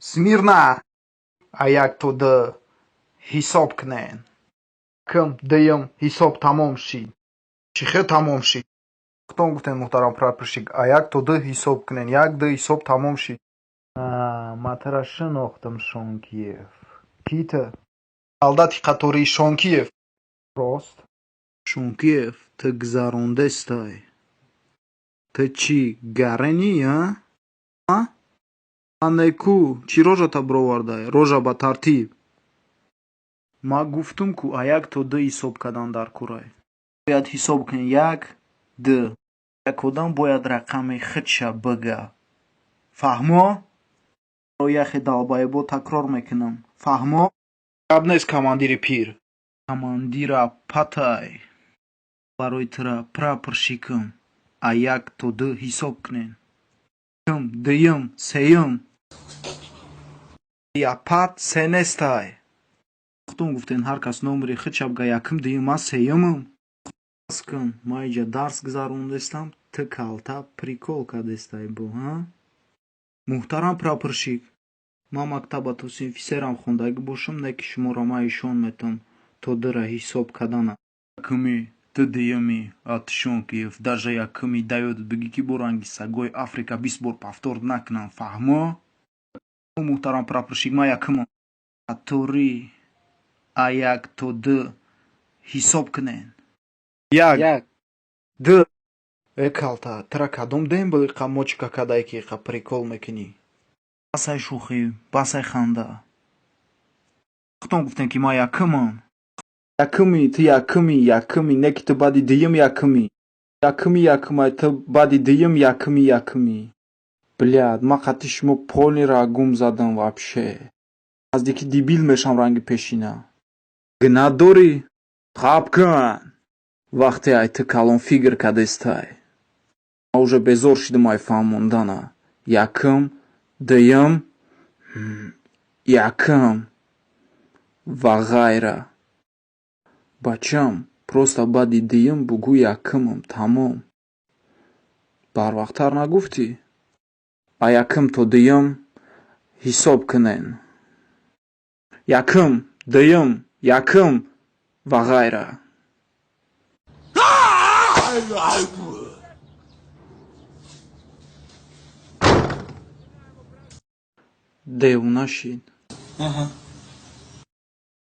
Смирно! А як то ду ҳисоб кунен. Якм, дуюм, ҳисоб тамом шид. Чӣ хел тамом шид? Худтон гуфтем, муҳтарам прапорщик, а як то ду ҳисоб кунен. Як, ду, ҳисоб тамом шид. Ма тура шинохтам, Шонкиев. Кӣ ту? Солдати қатории Шонкиев. Рост. Шонкиев, ту гузарондестай. Ту чӣ, гаренӣ, а? Ане ку, чӣ рожата бировардай? Рожа ба тартиб. Ма гуфтум, ку а як то ду ҳисоб кардан дар кӯрай. Бояд ҳисоб кунӣ: як, ду. Як одам бояд рақами худша бига. Фаҳмо? Яхе долбоёбо такрор мекунам. Фаҳмо? Гап нест, командири пир. Командира патай. Барои тура прапорщикам. А як то ду ҳисоб кунен. Якум, дуюм, сеюм. Япат се нестай. Худтон гуфтен, ҳар кас номери худша бига: якум, дуюм, ман сеюмам. Бас кун, ман иҷа дарс гузарондестам, ту калта прикол кардестай бо, ҳа? Муҳтарам прапорщик, ман мактаба то синфи серам хондагӣ бошам, не ки шуморо ман ишон метавам то дура ҳисоб кардана. Якуми, ту дуюми, а ту, Шонкиев, даже якуми да ёдат бигӣ, ки бо ранги сагои Африка 20 бор повтор накунам, фаҳмо? Муҳтарам прапорщик, ман якумам. Қаторӣ а як то ду ҳисоб кунен. Як, ду. Э, калта, тура кадом дембел иқа мочка кардае, ки иқа прикол мекунӣ? Басай шӯхӣ, басай ханда. Худтон гуфтем, ки ман якумам. Якуми, ту якуми, якуми, не ки ту баъди дуюм якуми. Якуми якумай, ту баъди дуюм якуми якуми. Блядь, ман қатъи шумо полный ра гум задам вообще. Наздики дебил мешам ранги пешина. Гунаҳ дорӣ? Хаб кун. Вақте ай ту калон фикр кардестай. Ман уже безор шидам ай фаҳмондана. Якум, дуюм, якум ва ғайра. Бачам, просто баъди дуюм бугӯ якумам, тамом. Барвақттар нагуфтӣ? А якум то дуюм ҳисоб кунен. Якум, дуюм, якум ва ғайра. Девона шид.